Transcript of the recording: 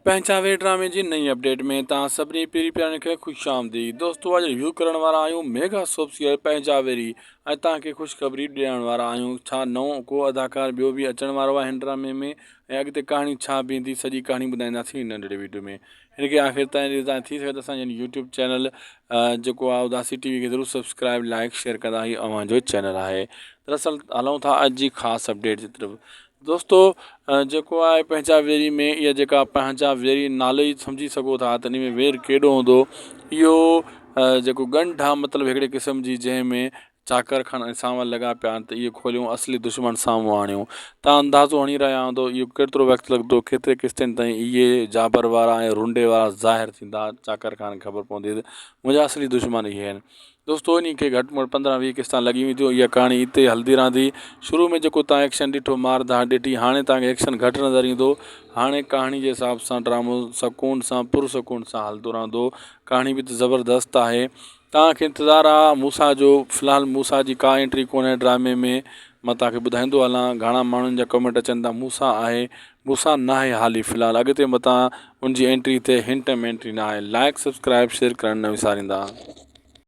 پنهنجا وير ڊرامي جي نئين اپڊيٽ ۾ توهان سڀني پيري پيارن کي خوش آمديد دوستو اڄ ريويو ڪرڻ وارا آهيون ميگا سوپ سيريل پنهنجا ويري ۽ توهان کي خوشخبري ڏيڻ وارا آهيون ڇا نئون ڪو اداڪار ٻيو به اچڻ وارو آهي هن ڊرامي ۾ ۽ اڳتي ڪهاڻي ڇا بيهندي سڄي ڪهاڻي ٻڌائينداسين هن ننڍڙي ويڊيو ۾ هن کي آخر تائين ڏسندا ٿي سگهي ته اسان جي يوٽيوب چينل جيڪو آهي اداسي ٽي وي کي ضرور سبسڪرائب لائڪ شيئر ڪندا هي اوهان جو چينل آهي دراصل هلون ٿا اڄ جي خاص اپڊيٽ جي طرف دوستو جيڪو آهي پنهنجا ويري ۾ اها جيڪا پنهنجا ويري نالو ئي سمجهي سگهو ٿا ته ان ۾ وير ڪيڏو هوندو اهو جيڪو ڳنڍ آهي مطلب هڪڙي قسم جي جنهن ۾ چاڪر خان ۽ سانول لڳا پيا آهن ته اهي کوليون اصلي دشمن سامهون آڻيون تان اندازو هڻي رهيا هوندو اهو ڪيترو وقت لڳندو ڪيتري قسطن تائين اهي جابر وارا ۽ رنڊي وارا ظاهر ٿيندا چاڪر خان کي خبر پوندي ته منهنجا اصلي دشمن اهي آهن دوستو انهي کي گهٽ ۾ گهٽ 15 20 قسطا لڳي وينديون اها ڪهاڻي اتي هلندي رهندي شروع ۾ جيڪو تان ايڪشن ڏٺو مار ڌاڙ ڏٺي هاڻي تان کي ايڪشن گهٽ نظر ايندو هاڻي ڪهاڻي جي حساب سان ڊرامو سڪون سان پر سڪون سان هلندو رهندو ڪهاڻي به ته زبردست آهي تان کي انتظار آ موسيٰ جو في الحال موسيٰ جي ڪا انٽري ڪونهي ڊرامي ۾ مان تان کي ٻڌائيندو هلان گهڻا ماڻهن جا ڪمينٽ اچن ٿا موسيٰ آهي موسيٰ ناهي حالي في الحال اڳتي متان ان جي انٽري ٿئي هن ٽائيم انٽري ناهي لائڪ سبسڪرائب شيئر ڪرڻ نه وساريندا.